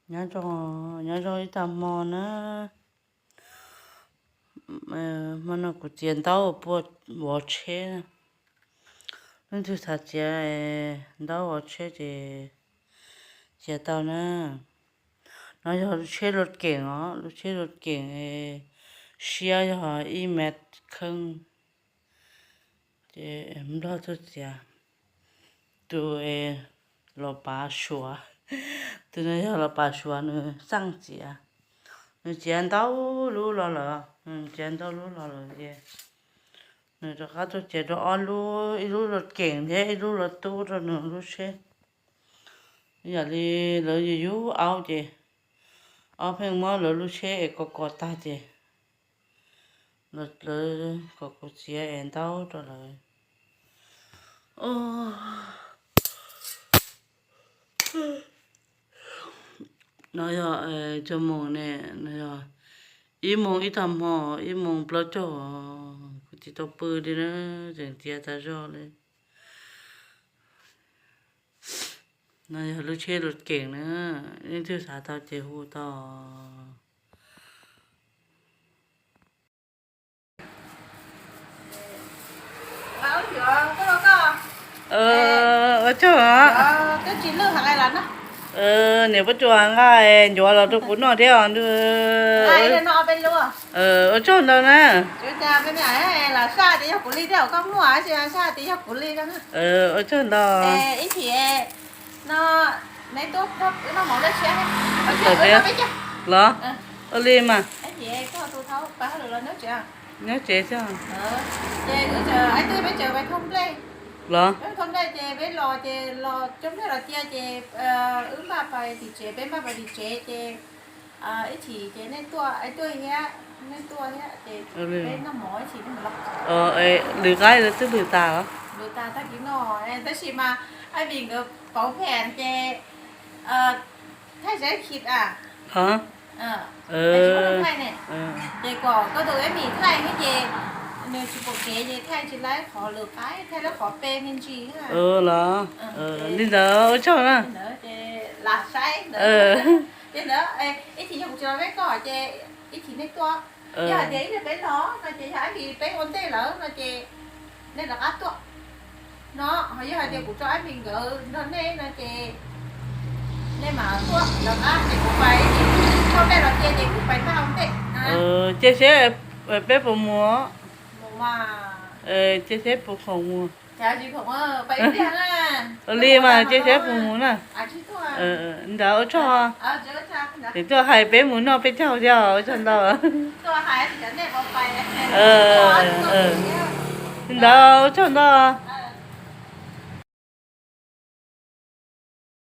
Nyob zoo, nyob zoo ib tag hmo na. Hmo no kuv txiav ntaub puag vov tsheb. Leej twg xav txiav ntaub vov tsheb ces txiav tau na. No yog lub tsheb luv keem os, lub tsheb luv keem, siab yog ib mev kheej. Ces nplog tuaj txiav, tus los pav suav, tus no yog los pav suav nws xaj txiav. Nws txiav ntau lub los lawm, nws txiav ntau lub los lawm ces nws rov qab tuaj txiav rau ob lub, ib lub luv keem thiab ib lub luv tub rau nws lub tsheb. Yam li lawv yug yug aub ces aub pheej muab lawv lub tsheb es kov kov tag ces lawv kom kuv txiav es ntaub rau lawv. No yog txog moos ne, no yog ib moos ib tag hmo, ib moos plaub caug, kuv tsis tau pw li na, tseem txiav tas zog li. No yog lub tsheb luv keem na, leej twg xav tau ces hu tau. Ua tsaug os. Niam Pob Tsuas nqa ncuav los rau kuv noj thiab os. Ua tsaug ntau na. Ua tsaug ntau. Los, ua li mas. Nyob tsev xwb. Los, lwm qaib twb lwm tas los? Tab sis mas Ab Mis nkawd pauv phem ces thaij zeb khid a. Ces kom koj tus Ab Mis thaij thiab ces nws tsis pom kev ces thaij tsis laib qhov lwm qaib, thaij laib qhov peb me ntsis. Los, li ntawd ua tsaug na. Ces ntawd ib chim yog kuv tsis los peb koj ces ib chim nej tuaj. Yog hais tias ib pliag peb los no ces yog Ab Mis peb ua ntej lawm no ces nej rov qab tuaj no. Ho yog hais tias kuv tso Ab Mis nkawd nrog nej no ces nej mam tuaj rov qab ces kuv pais, thaum nej los cia ces kuv pais npaj ua ntej. Cia seb peb puas mus. Cia seb puas khoom mus. Ua li mas cia seb puas mus na. Ntawd ua tsaug. Ces tuaj hais peb mus noj peb caug thiab, ua tsaug ntau. Li ntawd ua tsaug ntau.